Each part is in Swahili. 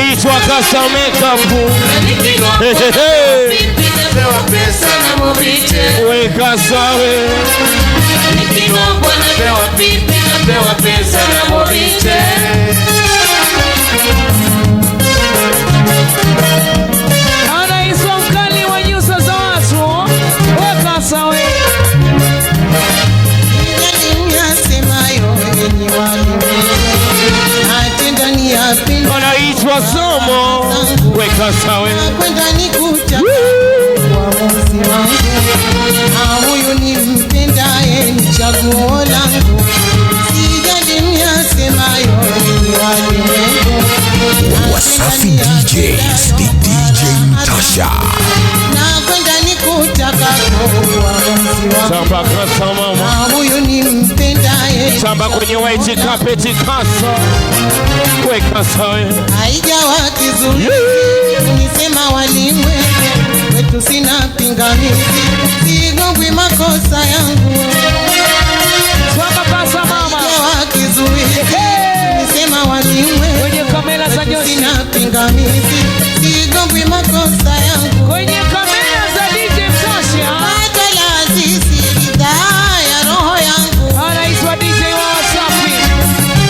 Anaitwa Kasa Makeup. Napewa pesa na Mobite. Weka sawe. Nikinongwa napewa pipi, napewa pesa na Mobite. Anaitwa mkali wa nyuso za watu. Weka sawe. Anaitwa Somo. Weka sawe. Kwenda nikuta uamuzi wangu, huyu ni mpendaye, ni chaguo langu, sijali myasemayo, ni walimwengu. Wasafi DJs, the DJ Mtasha. Na kwenda nikutakako uamuzi wangu, Tamba kasa mama. huyu ni mpendaye, Tamba kwenye white carpet kasa. Weka sawe. haijawa kizuri kunisema walimwengu, kwetu sina pingamizi, sigongwi makosa yangu. Twamba kasa mama. Haijawa kizuizi kunisema walimwengu, Kwenye kamera za kwetu Joshi. sina pingamizi, sigongwi makosa yangu. Kwenye kamera za DJ Mtasha. Hata la azizi ridhaa ya roho yangu, Anaitwa DJ wa Wasafi.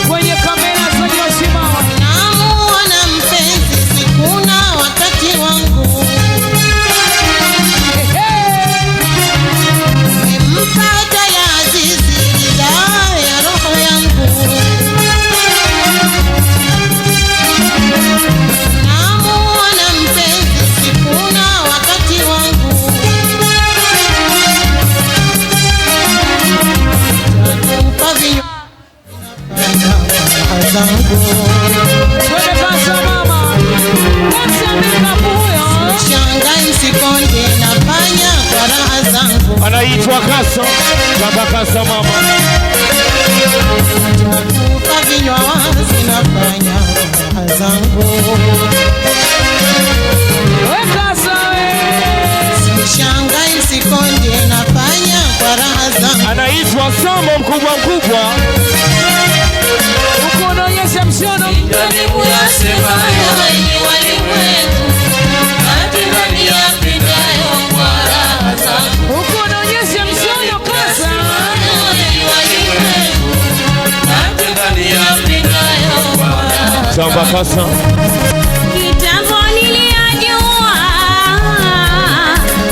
Kwenye kamera za Joshi mama. namuona mpenzi sikuna wakati wangu. Nimempata la azizi ridhaa ya roho yangu, namuona mpenzi sikuna wakati wangu. Nakupa vinywa zangu. Twende kasa mama. Kasa makeup huyo. Shangai msikonde nafanya kwa raha zangu. Anaitwa Kasa. Tamba kasa mama. Nakupa vinywa wazi nafanya kwa raha zangu. Weka sawe. Shangai msikonde nafanya kwa raha zangu. Anaitwa Somo mkubwa mkubwa. Huku unaonyesha mshono. Jaribu yasemayo ni walimwengu, matendo niyapendayo kwa raha zangu. Huku unaonyesha mshono kasa. Ni walimwengu, matendo niyapendayo kwa raha. Tamba kasa. Kitambo niliyajua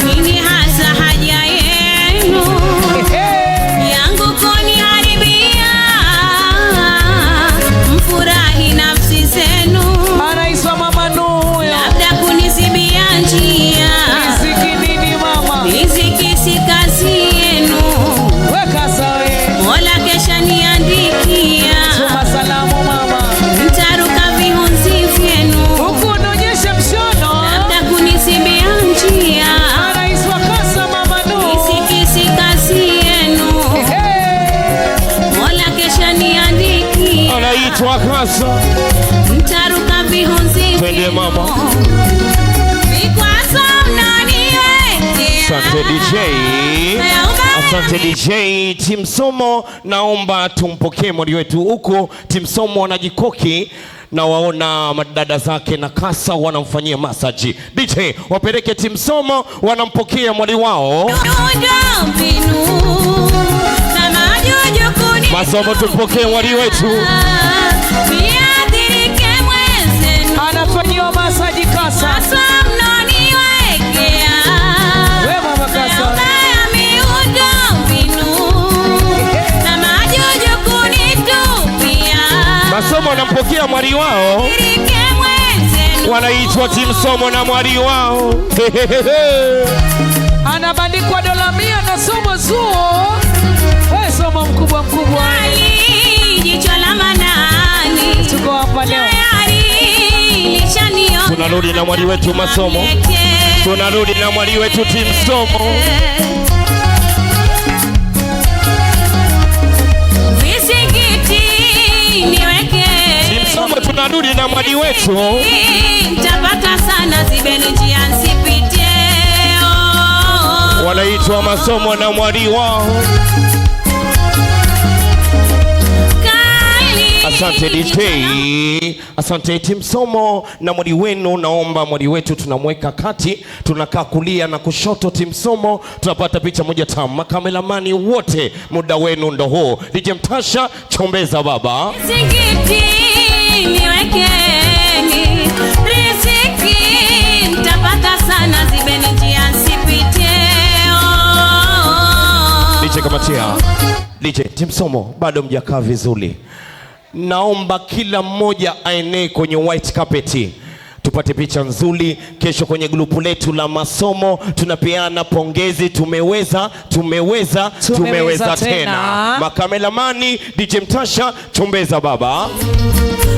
nini hasa haja yenu yangu kuniharibia, mfurahi nafsi zenu, Anaitwa mama Nuhu huyo. labda kunizibia njia, Riziki nini mama? riziki si kazi yenu, Weka sawe. Mola kesha niandikia, Tuma salamu mama. mtaruka vihunzi vyenu, Huku unaonyesha mshono. labda kunizibia njia, Anaitwa kasa mama Nuhu. riziki si kazi yenu, Mola kesha niandikia, Anaitwa Kasa. mtaruka vihunzi Twende vyenu. mama. Vikwazo mnaniwekea. Asante DJ. Asante DJ Team Somo, naomba tumpokee mwali wetu huku. Team Somo wanajikoki na waona madada zake na Kasa wanamfanyia masaji. DJ wapeleke Team Somo, wanampokea mwali wao. Miundombinu kama juju kuni- Masomo, tumpokee mwali wetu. Niathirike mwenzenu. Anafanyiwa masaji kasa. Haswa mnaniwekea. We mama kasa. Ubaya miundombinu kama juju kunitupia. Masomo wanampokea mwali wao, Niathirike mwenzenu. wanaitwa Team Somo na mwali wao. Anabandikwa dola 100 na Somo zuo. We Somo mkubwa mkubwa. Ali, jicho la manani. Tuko hapa leo. Tayari lishaniona. Tunarudi na mwali wetu Masomo. Tunarudi na mwali wetu Team Somo. Visingiti niweke. Team Somo tunarudi na mwali wetu. Nitapata sana zibeni njia nsipite. Oh. Wanaitwa Masomo na mwali wao. Kali. Asante DJ, asante Timsomo na mwali wenu. Naomba mwali wetu tunamweka kati, tunakaa kulia na kushoto. Timsomo tunapata picha moja tamu. Makameramani wote, muda wenu ndo huo. DJ Mtasha, chombeza baba. Riziki niwekeni, riziki nitapata sana, zibeni njia nsipitie. DJ kamatia. DJ Timsomo, bado mjakaa vizuri. Naomba kila mmoja aenee kwenye white carpet, tupate picha nzuri. Kesho kwenye grupu letu la masomo tunapeana pongezi. Tumeweza, tumeweza, tumeweza tena. Makameramani, DJ Mtasha, chombeza baba.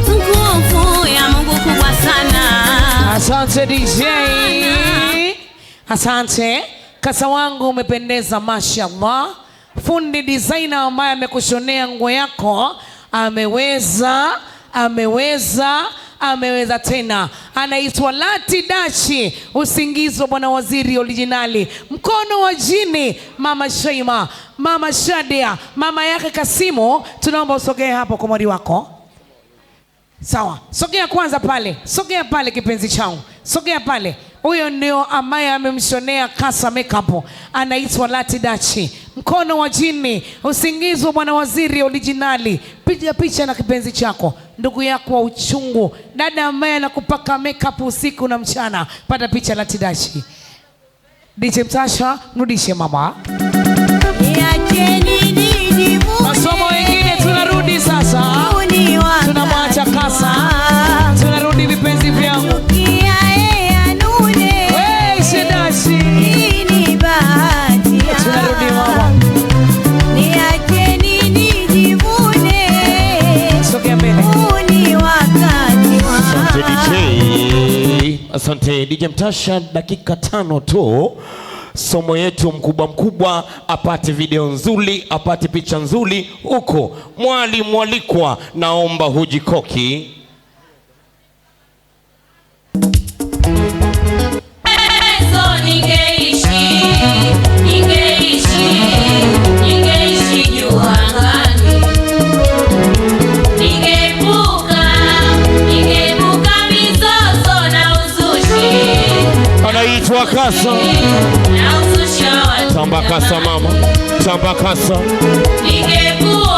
Nguvu ya Mungu kubwa sana. Asante DJ. Asante. Kasa wangu umependeza, mashallah. Fundi designer ambaye amekushonea nguo yako ameweza, ameweza, ameweza tena. Anaitwa Lati Dachi, usingizi wa bwana waziri originali, mkono wa jini, mama Shaima, mama Shadia, mama yake Kasimu. Tunaomba usogee hapo kwa mwali wako. Sawa, sogea kwanza pale, sogea pale kipenzi changu, sogea pale. Huyo ndio ambaye amemshonea Kasa makeup, anaitwa Lati Dachi, mkono wa jini, usingizi wa bwana waziri originali. Piga picha na kipenzi chako, ndugu yako wa uchungu, dada ambaye anakupaka makeup usiku na mchana. Pata picha Lati Dachi. DJ Mtasha, mrudishe mama. Masomo wengine tunarudi sasa, tunamwacha Kasa, tunarudi vipenzi vyangu. Hey, Shedashi, tunarudi mama. Sogea mbele. Asante DJ, asante DJ Mtasha. Dakika 5 tu, somo yetu mkubwa mkubwa apate video nzuri, apate picha nzuri huko. Mwali mwalikwa, naomba hujikoki. Ningeishi, ningeishi, ningeishi juu angani. Ningeepuka, ningeepuka mizozo na uzushi. Anaitwa Kasa. Na uzushi wa watu. Tamba Kasa mama, tamba Kasa. Ningekuwa